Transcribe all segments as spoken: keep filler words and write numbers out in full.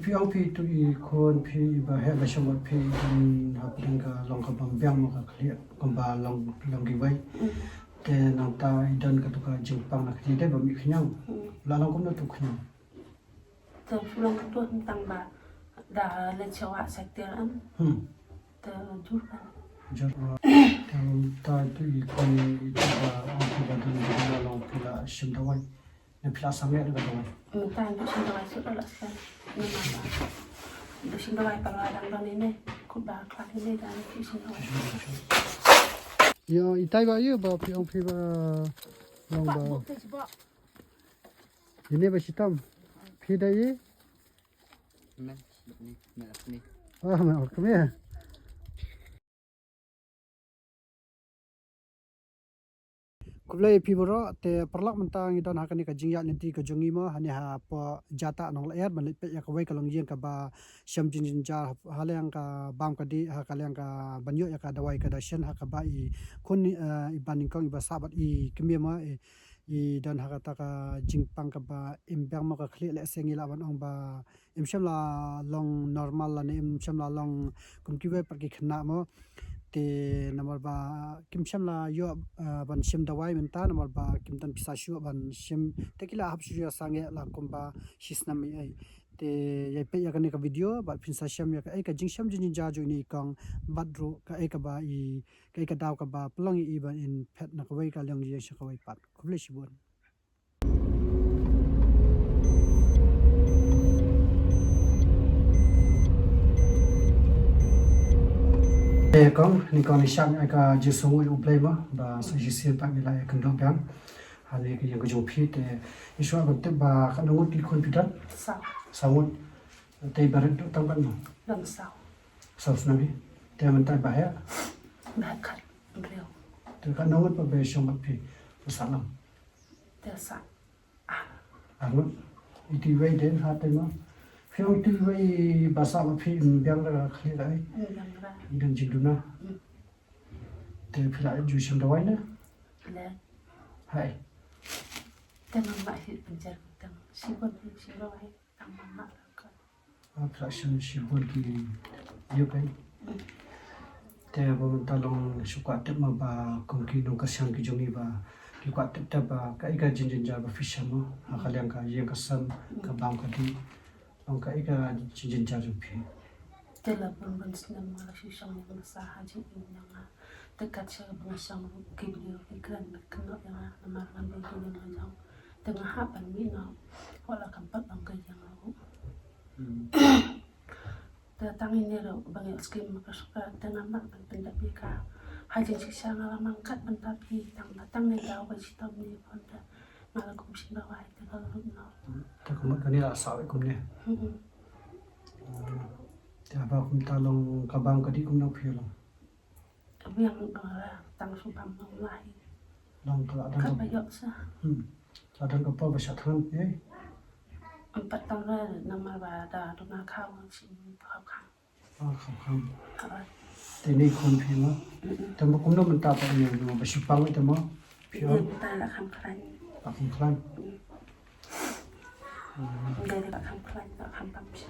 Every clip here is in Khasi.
Phi ong phi tu i khun phi iba heh ba shong bad phi i don hapdeng ka long ka bym biang mo ka khlieh kumba long long kiwei. Te nangta i don katu ka jingpang na khlieh dei ba mih khñiang. La long kumno tu khñiang. Te phi long katu tang ba da le chawa sa tiar an. Hmm. Te jur kan. Jur. Te ta tu i khun i tu ba ong phi ba don ba long phi la shim dawai. Nang phi la sangeh da ka dawai. Mynta nang phi sngewdawai shuh la shen. Namar ba phi sngewdawai pala dang don ine. Kut ba khlad ine da nang phi sngewdawai. Ïa, itai ba ïa ba phi ong phi ba long ba. Ine ba shitom. Phi da i? Men, ni, men, ni. Ah, men, okay. Khublei phi baroh, te paralok mynta ngi don ha kane ka jingïaid lynti ka jong ngi mo, hangne hapoh Jatah Nonglyer, ban leit peit ïa kawei ka longïing kaba shem jingjynjar ha liang ka bam ka dih, ha ka liang ka ban ïoh ïa ka dawai ka dashen, ha kaba i khun, eh, i ba nyngkong iba sah bad i kmie mo, i, i don ha kata ka jingpang kaba im biang mo ka khlieh lehse ngi lah ban ong ba im shym la long normal lane im shym la long kum kiwei pat ki khynnah mo. Te namar ba kim shym la ïoh, eh, ban shim dawai mynta namar ba kim don pisa shuh ban shim te ki la hap shu ïa sangeh la kumba shi snem ei ei. Te ïa peit ïa kane ka video bad phin sa shem ïa kaei ka jingshem jingjynjar jong ine i kong bad ruh kaei kaba i kaei ka daw kaba pynlong ïa i ban im phet na kawei ka longïing sha kawei pat. Khublei shibun. Eh, kong, ni kong ni shang ai ka jingsngewnguh U Blei mo, ba sa shisien pat ngi la ïakynduh biang. Hangne ka ïing ka jong phi te, ngi shu wan tip ba katno ngut ki khun phi don? Saw. Saw ngut. Te ba rit tang katno? Don saw. Saw snem hi. Te mynta ba heh? Ba heh khat. Briew. Te katno ngut ba shong bad phi? Ba sah lang. Te sah. Arngut. Iti wei den ha te ma. Phi ong iti wei ba sah ma phi im biang ra khlieh ra ai. Im biang ra. I don jingduna. Mm. Te phi la ju shim dawai na? Le. Hai. Te ma ma hi penjar tang. Shibun hi shim dawai. Tang ma ma ra ka. Attraction shibun ki ïa kai. Te ba mynta long shu kwah tip ma ba kum ki nongkyrshan ki jong ngi ba ki kwah tip tip ba kaei ka jingjynjar ba phi shem mo ha ka liang ka ïing ka sem ka bam ka dih. Long kaei ka jingjynjar jong phi. Te la bun bun snem nga la shu shong ïa nga sa ha jingim jong nga. Te kat sha ba nga shong ruh ki briew ki kren bad kynnoh ïa nga namar nga dei ki ïing la jong. Te nga hap ban mih noh wat la kam pat long ka ïing ruh. Hmm. Te tang ine ruh ba ngi skim ka sukar te namar ban pyndep ïa ka. Ha jingshisha nga la mangkat ban tap ïa tang ba tang ne daw ba shitom ne pon te nga la kum shin dawai te ka la lut noh. Te kumno kane la saw kumne. Hmm. Te haba kumta long ka bam ka dih kumno phi long. Ka biang ka tang shu bam nong lai. Long ka la dang ka ba ïoh sa. Hmm. La dang ka por ba sha thngan eh. Em pat tang la namar ba da duna khaw shi kham kham. Ah, kham kham. Te ni khun phi mo. Te mo kumno mynta pa ni mo ba shu pang te mo. Phi mo. Mynta la kham khlaiñ. La kham khlaiñ. Dei la kham khlaiñ la kham pang shi.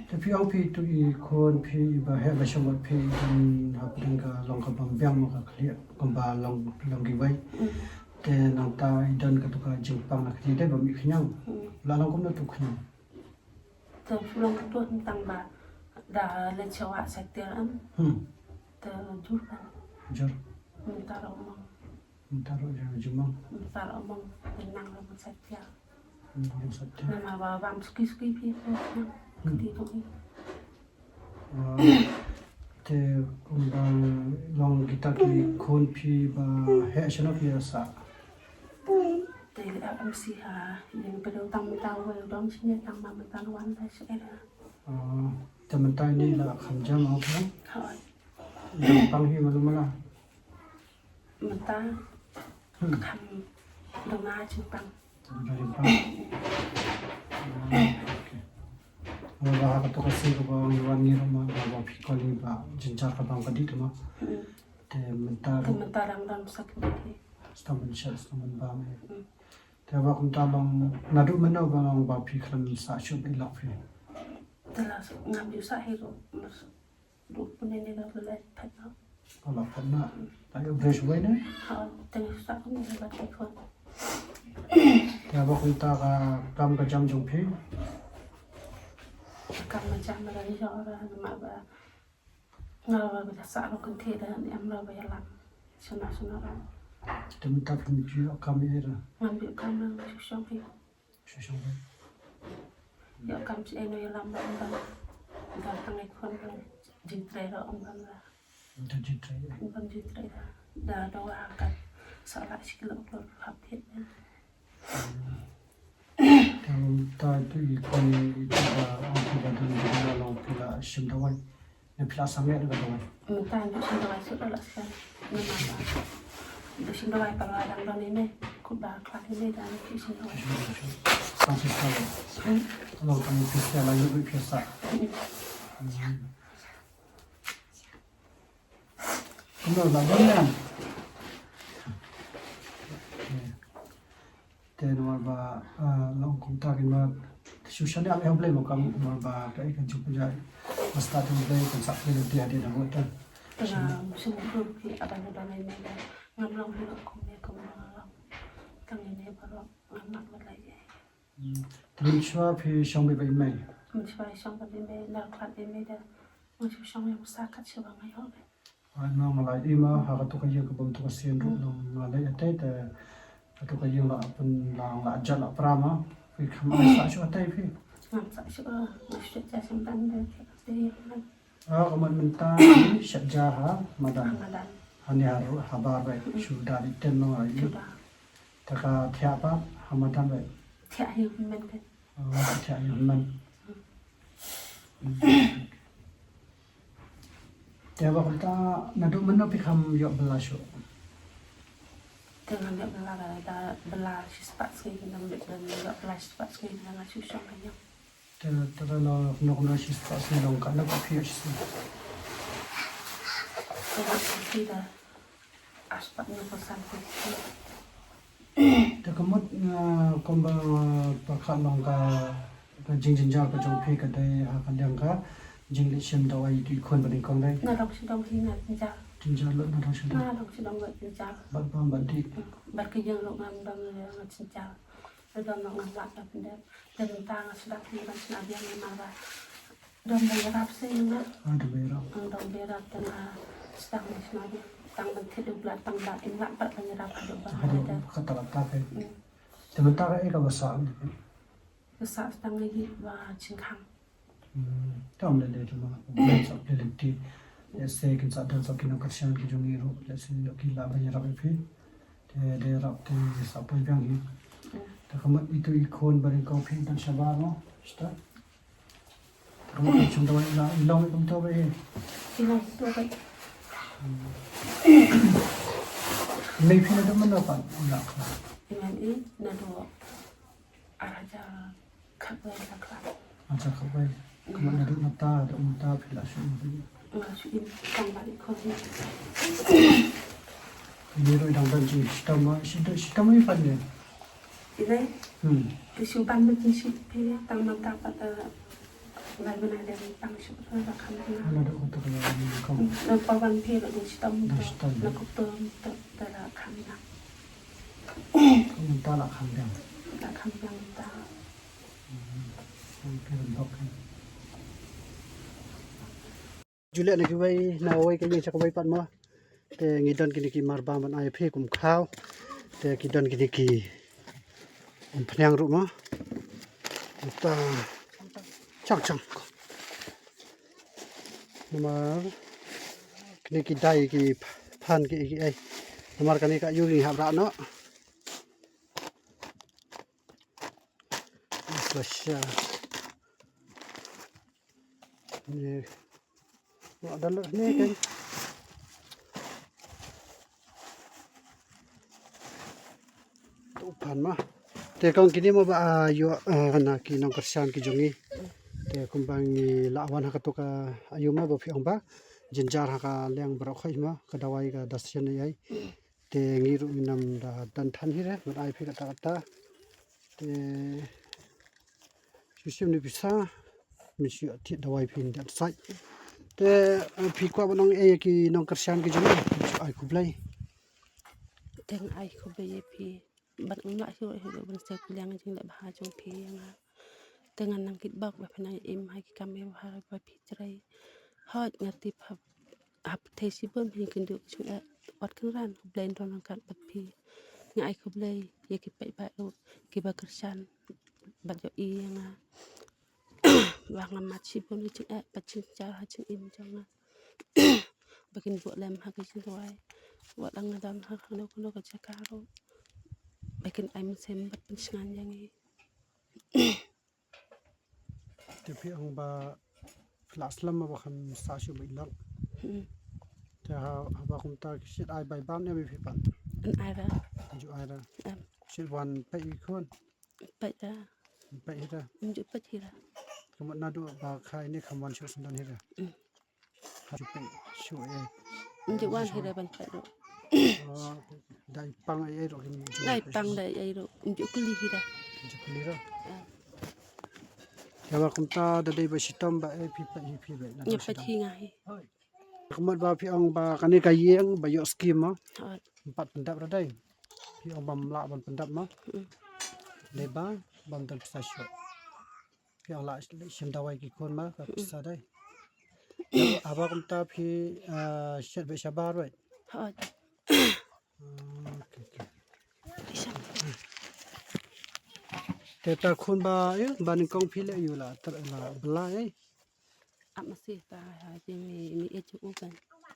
Te phi ong phi tu i khun phi ba heh ba shong bad phi i don hapdeng ka long ka bym biang mo ka khlieh kumba long long kiwei. Te nangta i don katu ka jingpang na khlieh dei ba mih khñiang. La long kumno tu khñiang. Te phi long katu tang ba da le chawa sa tiar an. Hmm. Te jur kan. Jur. Mynta ruh mong. Mynta ruh ïa jingmong. Mynta ruh mong. Nang ruh mong sa tiar. Nang ruh mong sa tiar. Namar ba bam suki suki phi ko. Hmm. Kti ko phi. Ah, te kumba long kita ki khun phi ba heh shano phi ïa sah. Te le ap M C ha ïing phi dang tang mynta wei dong shine tang ma mynta wan da shi era. Ah, te mynta ni la kham jam au phi. Ha. Dang pang hi malu mala. Mynta kham duna jingpang. Duna jingpang. Ah, okay. Ba ha ka to ka si ko ba ngi wan ngi ruh ma ba ba phi ko ni ba jynjar ka bam ka dih ma. Hmm. Te mynta te mynta dang dang sak ni. Stam ban shat stam ban bam. Hmm. Te ba kumta long naduh mynno ba long ba phi khlem sah shuh ba i lok phi? Te la ngam ju sah hi ruh, mar ruh pune ne ka la phet noh. Ka la phet noh. Ta ïoh bris wei ne? Ha, te ngi sah kum ne ba ki khon. Te ba kumta ka kam ka jam jong phi? Ka kam ka jam ba la ïoh ra ma ba Nga ba ba sah lo kan the da ni am lo ba ïalam. Suna suna lo. Te mynta phi ju ïoh kam ïa ra? Ngam ïoh kam, nang shu shong hi. Shu shong hi. Ïoh kam shi eno ïalam ba ym ban. Ym ban tang ai khun ban jingtrei ro ym ban ra. Ym ban jingtrei. Ym ban jingtrei ra. Da da wa ka sa la shi kilo kilo hap thied. Te mynta itu i khun itu ba ong phi ba dang dang la long phi la shim dawai. Ne phi la sangeh da ka dawai. Mynta ngi shim dawai shuh la sngewthuh. Namar ba ngi shim dawai ba la dang don ine. Kut ba khlad ine da ngi shim dawai. Tang phi sa. Hmm. Long tang phi sa la yu phi sa. Hmm. Hmm. Kumno la don ne? Te namar ba, ah, long kumta kin ma shu shaniah ïa U Blei mo kam namar ba ka i kan shu pynjah ba stad U Blei kan sa pynjah dia dia na wata. Tengah musim buruk ki aban udah main main. Ngam long buruk kum ne kum long. Tang ini baru ngam nak buat lagi. Hmm. Te mynshuwa phi shong beit ba i mei? Mynshuwa i shong beit i mei, na khlad i mei da. Mynshuwa shong ïa u sa kat shuwa nga ïoh beit. Ai ma nga la i ma ha katu ka ïing ka bym tu ka sien ruh long nga la i atai te katu ka ïing la pyn la la jat la pra ma. Phi kham ai sa shuwa atai phi. Ngam sa shuwa, nga shuwa ja shuwa dan de te ka shuwa ïing. Ah, ka mut mynta ni shet ja ha madan. Ha madan. Ha ni ha ru-, ha bar beit. Mm. Shu da di ten no ai. Shu da. Te ka thiah pat ha madan beit. Thiah hi hynmen beit. Oh, ka thiah hi hynmen. Mm. Te ba kumta naduh mynno phi kham ïoh bylla shuh? Te ngam ïoh bylla da, da bylla shispah sngi, ngam ïoh bylla shispah sngi, nga shu shong ha ïing. Te, te la nok na shispah sngi long ka na ka phi shi. Te la shi da arspah na ko san ko. Te ka mut, ah, kumba, ah, ba ka long ka, ka jingjynjar ka jong phi ka dei ha ka liang ka jingleh shim dawai ïa i khun ba nyngkong dei. Nga dang shu dang hi nga jynjar. Jynjar lut nga dang shu dang. Nga dang shu dang lut jynjar. Bad bam bad dih. Bad ka ïing ruh ngam dang nga jynjar. Te don ngam lah ka pyndep. Te mynta nga sdang hi ban shna biang namar ba don ba ïarap se nga. Ah, don ba ïarap. Ang don ba ïarap te nga sdang ban shna biang. Tang ban thied u bla tang ba im lah pat ban ïarap haduh ba. Haduh kata kata ke. Hmm. Te mynta ka ei kaba sah. Ka sah sdang ïa ba jingkhang. Hmm, tam lele tu ma. Ban sah lele ti. Lehse kin sah dang sah ki nongkyrshan ki jong ngi ruh. Lehse ki lah ban ïarap ïa phi. Te da ïarap te sah poi biang hi. Hmm. Te ka mut itu i khun ba nyngkong phi dang shabar mo. Sta. Te ka mut i shim dawai i la i long i kumto ba hi. I long kumto ba hi. Hmm. Mei phi naduh mynno pat i la khlad? I mei i naduh Ar hajar khatwei la khlad. Ar hajar khatwei. Kumno naduh mynta, naduh mynta phi la shu im? Nga shu im tang ba i khun. Ni ruh dang ban shitom, shitom, shitom i pan ne. I dei. Hmm. Te shu ban ban shi phi tang mynta pat, eh, Lai bnai dei tang shu phi la kham na. Naduh kato ka la ni kong. Na pa ban phi la dei shitom. Dei shitom. Na kup to to la kham na. Mynta la kham biang. La kham biang mynta. Hmm. Ju leh na kiwei, na wei ka ïing sha kawei pat mo. Te ngi don kine ki marbam ban ai phi kum khaw. Te ki don kine ki umphniang ruh mo. Mynta chang chang. Namar kine ki dai ki phan ki ki ai. Namar kane ka ïoh ngi hap rah noh. Plasha. Ni. Wa da lo ni kan. Tu pan ma. Te kong kini mo ba, ah, ïoh, ah, na ki nongkyrshan ki jong ngi. Te kumba ngi la wan ha kato ka ayu ma ba phi ong ba. Jynjar ha ka liang baroh khoi ma ka dawai ka dasien ai. Te ngi ruh ngin ym da don than hi re, ban ai phi kata kata. Te shu shim ne pisa, min shu thied dawai phin dep sait. Te, eh, phi kwah ban ong ei ïa ki nongkyrshan ki jong ngi, shu ai khublei. Te nga ai khublei ïa phi. Ban ong na shu shu ban sait liang jong le bha jong phi ïa nga. Te ngan nang kit bok ba phi nang im ha ki kam ïa bha ba phi trei. Hooid nga tip hap hap te shibun phi kynduh jong eh wat kan ran khublei ndon nang kat bad phi. Nga ai khublei ïa ki paidbah ruh kiba kyrshan bad ïohi ïa nga. Ba nga mat shibun ïa jingeh bad jingjar ha jingim jong nga. Ba kin buh lem ha ka jingduwai. Wat la nga don ha kano kano ka jaka ruh. Ba kin ai mynsiem bad pynshngaiñ ïa ngi. Te phi ong ba phi la slem ba kham sah shuh ba i lok. Hmm. Te ha, haba kumta ki shait ai bai bam ne ba phi pat? Yn ai ra. Ju ai ra. Em. Shait wan peit ïa ki khun? Peit ra. Peit hi ra. Ym ju peit hi ra. Ka mut naduh ba kha ine kham wan shuh syndon hi ra. Mm. Ha ju peit shuh ïa. Ym ju wan hi ra ban peit ruh. Oh, dei pang ei ei ruh kim ju. Dei peit pang shuh. Dei ei ruh. Ym ju kylli hi ra. Ym ju kylli ra. Ah. Ïa ba kumta da dei ba shitom ba ei phi peit hi phi ba. Ïa peit hi nga hi. Ka mut ba phi ong ba kane ka ïing ba ïoh skim mo. Hooid. Ym pat pyndap ra dei. Phi ong bym lah ban pyndap mo. Mm. Dei ba bym don pisa shuh. Phi ong lah shim dawai ki khun mo ka pisa dei. Haba kumta phi, ah, shet beit shabar beit. Hooid. Ah, okay, okay. Te ta khun ba, eh, ba nyngkong phi leh ïa u la, ter la, bla, eh. Ap masi ta ha jing mi, mi ïeit u kan.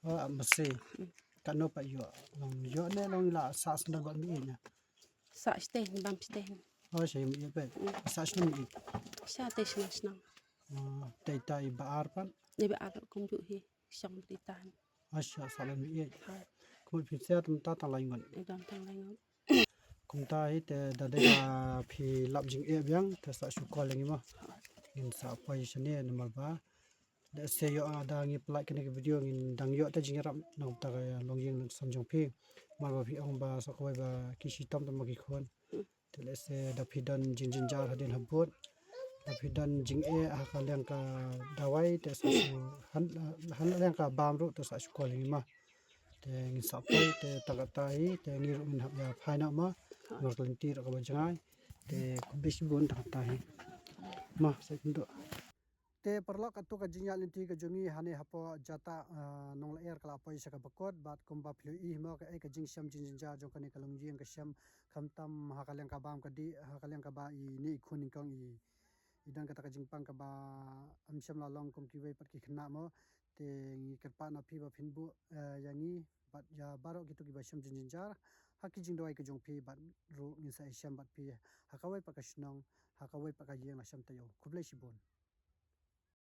Oh, ap masi. Mm. Katno pat ïoh, long ïoh ne long la sah sendal bad mi ïeit na. Sah shtei, bam shtei. Oh, sha mi ïeit pat. Mm. Sah shnong mi ïeit. Sha tei shnong shnong. Oh, tei ta i ba ar pat. I ba ar kumjuh hi, shong tei ta. Asha sah bad mi ïeit. Ha. Kumta phi sah kumta tang lai ngut. I dang tang lai ngut. Kumta hi te da dei ba phi lap jingeh biang te sa shu call ïa ngi mo. Ngin sa poi shane namar ba lehse ïoh, ah, da ngi pynlait kane ka video ngin dang ïoh te jingïarap na ka bynta ka longïing longsem jong phi. Namar ba phi ong ba sa kawei ba ki shitom te mo ki khun. Te lehse da phi don jingjynjar hadien habud, da phi don jingeh ha ka liang ka dawai te sa shu han, han liang ka bam ruh te sa shu call ïa ngi mo. Te ngin sa poi te tang katta hi te ngi ruh ngin hap ïa phai noh mo. Namar ka lynti ruh kaba jngai. Te khublei shibun tang katta hi. Mo sa kynduh. Te paralok, kato ka jingïaid lynti ka jong ngi hangne hapoh Jatah, ah, Nonglyer ka la poi sha kaba kut bad kumba phi ïohi mo kaei ka jingshem jingjynjar jong kane ka longïing ka shem khamtam ha ka liang ka bam ka dih, ha ka liang kaba ine i khun nyngkong i, i don kata ka jingpang kaba ym shem la long kum kiwei pat ki khynnah mo. Te ngi kyrpad na phi ba phin buh, eh, ïa ngi bad ïa baroh kito kiba shem jingjynjar ha ki jingduwai ka jong phi bad ruh ngin sa ïashem bad phi ha kawei pat ka shnong, ha kawei pat ka ïing la shem taïew. Khublei shibun.